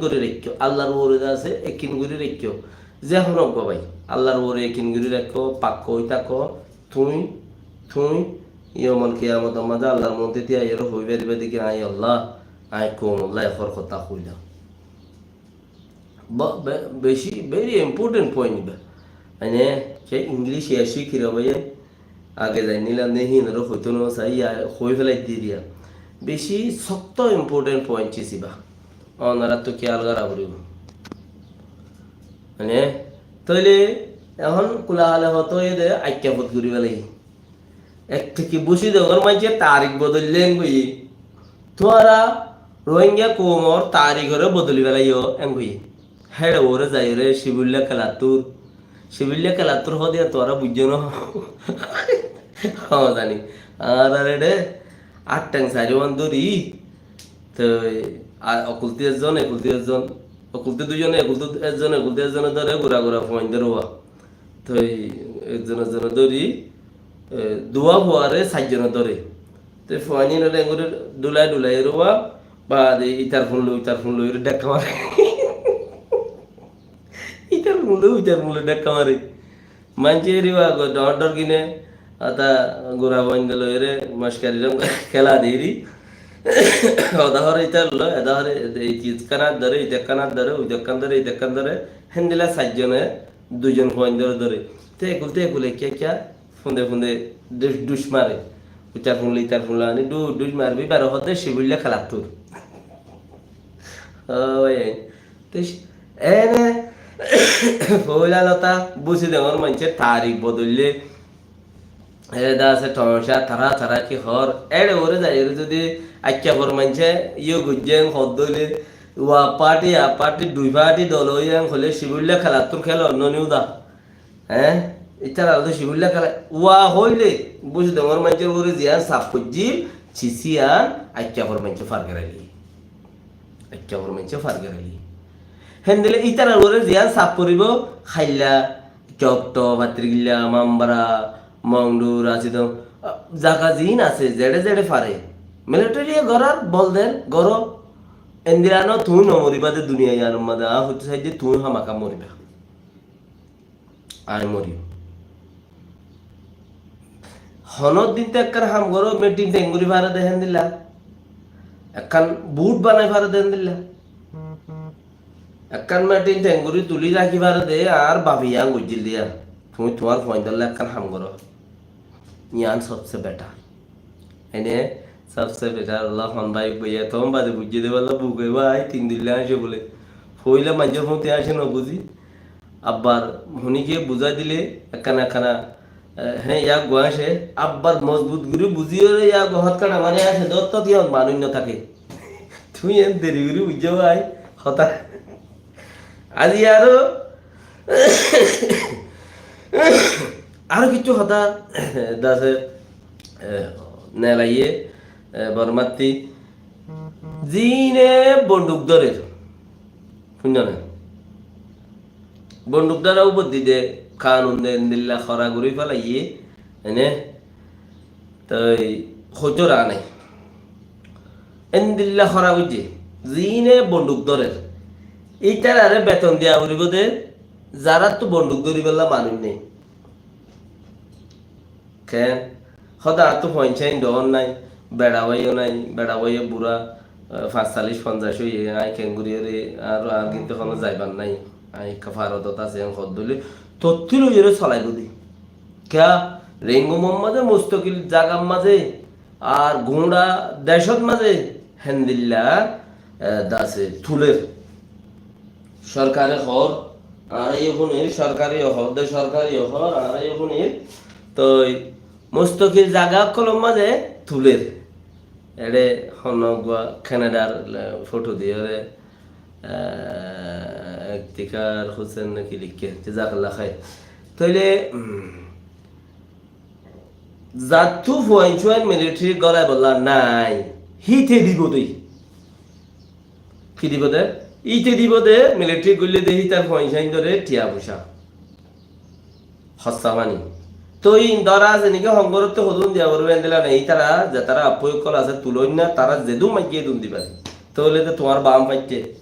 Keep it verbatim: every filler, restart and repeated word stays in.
gorí raikkó, Allar uore de asé, ekin gorí raikkó. Ze hono uggwá bái, Allar uore ekin gorí raikkó, pakka ói táko, tuñí, tuñí, yomul kiyamotor mazé Allar muúntu tíya aiyóre hoi faribá de ki, añí Allah, añí koumolla ehón hotá hoilam. Ba-, be-, beci, very important point ibá. Mane, ke English ya cíkir bái, age zainílam de hín ore hoitó no sai, ya hoi félai di diya. Beci sokto important point sis ibá. Onorattú kiyal gora foribo. Mane, tóile ehón kula hale hotá óiye de, aikka fot gori félai. Ek tiki busi dongor maincé tarik bodolile en hoiye. Tuáñra Rohingya koumor tarikore bodoli félaiyo en hoiye. Héçe uore zaiyóre Sibulla Kelattur. Sibulla Kelattur hoó de tuáñra buijjó no? Hó zani. Añárar eçe át theng sairó wan dóri. Toi, a, okulti ezzon, ekulti ezzon, okulti duizon, ekulti ezzon, ekulti ezzone dóre, gura gura fuain dóre uá. Toi ekzon ekzone dóri, e, duwa fuare sairzone dóre. Toi fuainore engori dulai dulai ere uá, baade itar fun loi, itar fun loi ere dhekka mare. Itar fun loi, itar fun loi dhekka mare. Maincé ere uá go dor dor gine, ata gura fuain loi ere maskari rom kela deri. Oda hore itar loi, eda hore, e, itakkan dóre, itakkan dóre, itakkan dóre, itakkan dóre. Héndilla sairzone duizon fuain dóre dóre. Te ekul te ekul ekkiya ekkiya funde funde dus, dus mare. Itar funle, itar funle ani du-, dus marbi baro hodde Sibulla Kelattur. Ó bái, te s-, ene foila lota busi dongor maincé tarik bodolile, e, da asé tomacá, tara tara ki hor. Eçe uore zaiyóre zodi aikka for maincé, iyo gujjen hoddole, uá parti, a parti, dui parti dol óiye en hoile Sibulla Kelattur kelo noni uda. Hé? Itar alde Sibulla Kela, uá hoile, busi dongor maincór uore ziyan saf goijjil, sisiyan aikka for maincé far geraili. Aikka for maincé far geraili. Héndile itar uore ziyan saf goribo, hailla, Cokto, Patrigilla, Mambara, Mongdu, Rasidong, a, zaga zin asé, zeçe zeçe fare. Military gorar, bol der, goro. Endilla no, tuñí no moriba de duniyai iyanor maze, añí hoito sai de tuñí hámaka moriba. Añí mori. Honó din to ekkán ham goró, meeting tengori fare de héndilla. Ekkán board banai fare de héndilla. Ekkán meeting tengori tuli raki fare de, ar bafi yan goijjil diya. Tuñí tuáñr fuaindolla ekkán ham goró. Iyan sobse better. Ene, sobse better olla hon bái boiya, tom bade bujje de balla buge bái, tin dilla asé bole. Foila manjor fonte asé no buzi. Abbar honi ke buzai dile, ekkana ekkana, eh, he, ya gua asé, abbar mozbut guri buzi ore, ya gua hot kana mane asé, dot tot yon manuj no take. Tui en deri guri bujjo bái, hota. Azi aro, aro kiccu hota, dase, eh, nelaiye, eh, Bormatti, zine bonduk dórer. Fúinno né? Bonduk dóra uboddi de, kanun de, endilla hora guri félaiye, ene, toi hoito ra nai. Endilla hora goijje, zine bonduk dórer. Itarare beton diya foribo de, zarattu bonduk dóribolla manuj nei. Ken? Hoda añáttu foinca indo hon nai, beça báiyo nai, beça báiyo bura, eh, fañsalic fonzaic óiye, añí kengori ore, ar, ar kintu hono zaibar nai. Añí ekka farodot así, en hoddole, totti loiyore solaibo de. Kiya? Rengumor maze, mustokil zagar maze, ar gura decot maze, hendilla, eh, dase tuler. Sorkare hor, añára yo funir, sorkare yo hor de, sorkare yo hor, añára yo funir. Toi mustokil zaga okkolor maze tuler. Ere hono gua Canadar, eh, foto diyore, eh, Iftikhar Hussain naki likke, jazakallah khair. Toile, mm, zattu fuain fuain military golai bolla nai, hite dibo de. Ki dibo de? Ite dibo de, military goille de hitar foinca indore tiya poisa. Hossa mani. Toi indora ase niki hongorotte hodun diya goribo endilla nai, itara, jetara appu okkol ase tulon na, tara jedu maiye dun diba. Toile to tuar bam faite.